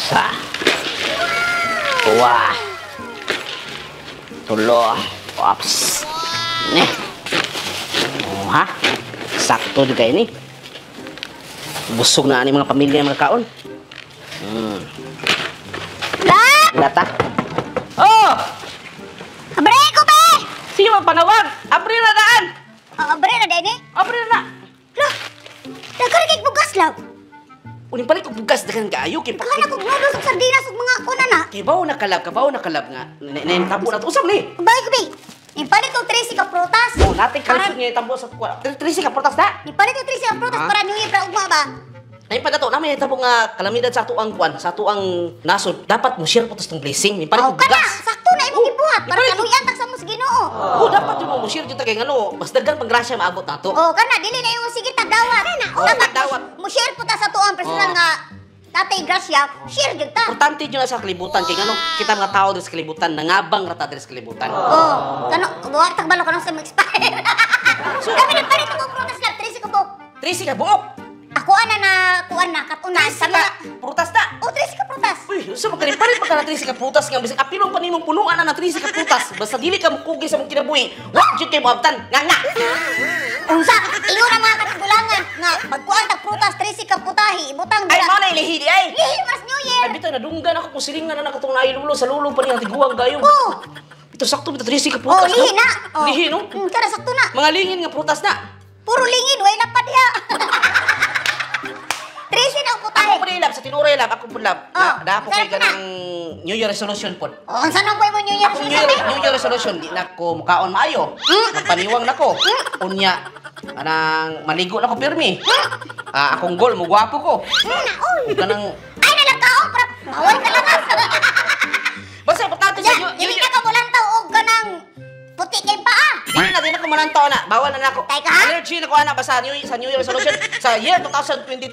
Sa. Uwa. Tulo. Ops. Ne. Oh, ha? Sakto jud kay ni. Busog na ani mga pamilya, mga kaon. La! Lata. Oh! Abre ko be! Sige mo panawag. Abre na daan. Oh, abre na dai ni. Abre na. La! Daghan kay bugas lang. Uning palit og bugas, daghan kaayo kay Daghan ako noodles ug sardinas ug mga kuna na. Kay bawo na kalab, kabaw na kalab nga. Na tambo na to. Usam ni. Bay ko be. Ipalit og 13 ka prutas. Oh, natin kalisod nga itambo sa kuwa. 13 ka prutas na. Ipalit og 13 ka prutas Ha? para New Year pra ugma ba? Nay pa dato, namin itabo nga kalamidad sa atuang kuan, sa atuang nasod. Dapat mo share po tong blessing, ni palit Oh, og kana, bugas. sakto na imong Oh, gibuhat para ipalit og- kaluyan tag sa mos Ginoo. Oh, dapat yung mo share jud ta kay ngano, mas daghan pang grasya maabot nato. Oh, kana dili na yung sige tagdawat. Oh, Dapat tagdawat. mo share po ta sa tuang personal Oh. nga tatay grasya, share jud ta. Importante jud na sa kalibutan kay ngano kita mga tao diri sa kalibutan nangabang ra ta diri sa kalibutan. Oh, kano wa tagbalo kano sa mo-expire. So- Kami nagpalit og prutas lang 13 ka buok. 13 ka buok. Ako ana na kuan na katunan 13 sa ka mga prutas na. Oh, 13 ka prutas. Uy, unsa man kanipalit pa ka na 13 ka prutas nga bisag apilong pa nimong punuan na na 13 ka prutas basta dili ka mokugi sa mong kinabuhi. Wa jud kay moabtan. Nga nga. Unsa? Ingon ang mga katigulangan nga magkuan tag prutas 13 ka putahi ibutang Ay, dira. mao na ilihi di ay. Lihi mas New Year. Ay, bitaw, nadunggan ako kung silingan na nakatong nailulo sa lulo pa niya tiguang gayo. Oh. Ito sakto bitaw 13 ka Oh, prutas. lihi no? na. Oh. Lihi no? Kada sakto na. Mga lingin nga prutas na. Puro lingin, way lapad diha. 13 na ang putahe. Ako po lab sa tinuray lab, ako po lab. Oh, Na, na po kay sarap na. ganang New Year resolution po. Oh, unsa nang mo New Year Akong New Year resolution, di na ko mukaon maayo. Magpaniwang na ko. Unya, anang maligo na ko pirmi. Ah, akong goal, mugwapo ko. Na, oy. Kanang Ay nalang kaon para mawal ka lakas. Basta importante sa Ya, New dili Year. na ka mulantaw og kanang puti kay paa. Dili na ko manantaw na. Bawal na nako. Tay ka, ha? Energy na ko ana basta sa New Year resolution sa year 2022.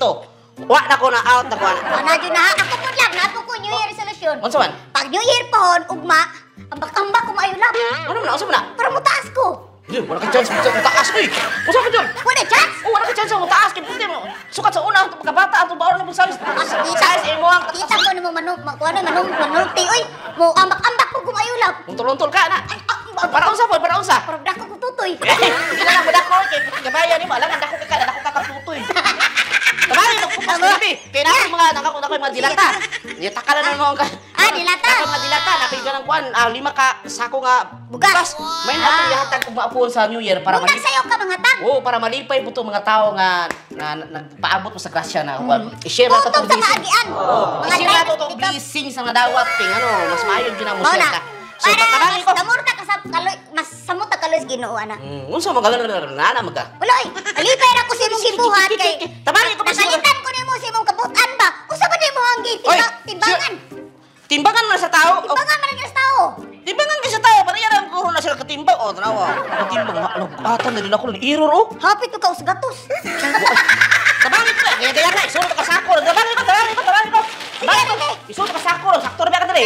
Wa na ko na out na ko ana. Ana jud na ako pud lang nato ko New Year resolution. Unsa man? Pag New Year pohon ugma, ambak-ambak ko maayo lab. Ano man? Unsa man na? Para mutaas ko. Di, wala ka chance mo taas oy. Unsa ka dyan? Wala chance. Oh, wala ka chance mo taas kay puti mo. Sukat sa una atong pagkabata atong baon sa mong salis. Kita Sa imo ang Kita ko nimo manok, kuano manong manulti oy. Mo ambak-ambak ko kumayo lab. Untol-untol ka na. Ay, ah, Para unsa po, para unsa? Para dako ko tutoy. Eh, hindi na lang madako kay kabayan nimo, alangan dako ka dako ka katutoy. Kabayan magpupas gabi. Kay na mga nakakuna ko mga dilata. Nitakalan na mo ka. Ah, dilata. Nako mga dilata, nakita ng kuan, 5 ka sako nga Bugas. May na akong ihatag og maapuon sa New Year para Buntag sayo ka mga tag. Oo, para malipay po to mga tao nga na, nagpaabot mo sa grasya na kuan. I-share na to Putong tong sa blessing. maagian. Oo, Mga i-share na to drivers tong pick up. blessing sa mga dawat ting ano, mas maayo gyud na mo Mao share na. ka. So, Para tatangi mas ko. damor ta ka sa kaloy, mas samot ta kaloy sa Ginoo ana. Unsa man ka na maga. Wala oy, alipay ra ko sa imong gibuhat kay. Tabangin ko pa siguro. Nakalitan ko nimo sa imong kabutan ba? Usa ba nimo ang Oy, timbangan? Timbangan man sa tao. Oh, Timbangan man ang sa tao. timbangan ka sa tao, para yan ang kuho na sila katimbang. Oh, tanawa. Katimbang, ano, atan na din ako ng error, oh. Hapit ko ka usgatos. Tabangin ko, kaya kaya ka, isulod ka sako. Tabangin ko, tabangin ko, tabangin ko. Tabangin ko, isulod ka sako. Sakto na ba ka dali?